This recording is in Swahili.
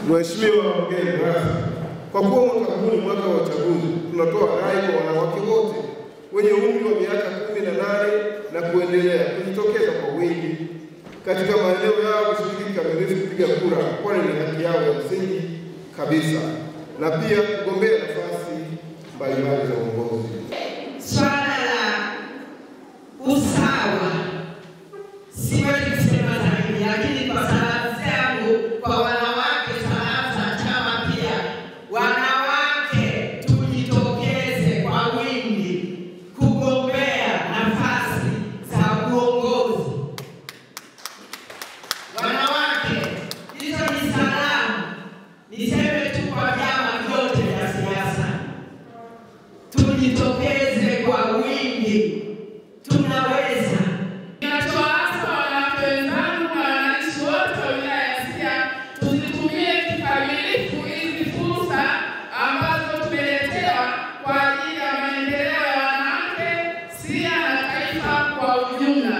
Mheshimiwa mgeni rasmi, kwa kuwa mwaka huu ni mwaka wa uchaguzi, tunatoa rai kwa wanawake wote wenye umri wa miaka 18 na kuendelea kujitokeza kwa wingi katika maeneo yao kushiriki kikamilifu kupiga kura, kwani ni haki yao ya msingi kabisa, na pia kugombea nafasi mbalimbali za uongozi. Swala la usawa siwezi kusema zaidi, lakini kwa salamu zangu kwa wanawake, salamu za chama pia, wanawake tujitokeze kwa wingi kugombea nafasi za uongozi. Wanawake, hizo ni salamu, niseme tu kwa vyama vyote vya siasa, tujitokeze kwa wingi, tunaweza. Ninachowaasa wanawake wenzangu na wananchi wote wa wilaya ya Siha, tuzitumie kikamilifu hizi fursa ambazo tumeletewa kwa ajili ya maendeleo ya wanawake Siha na taifa kwa ujumla.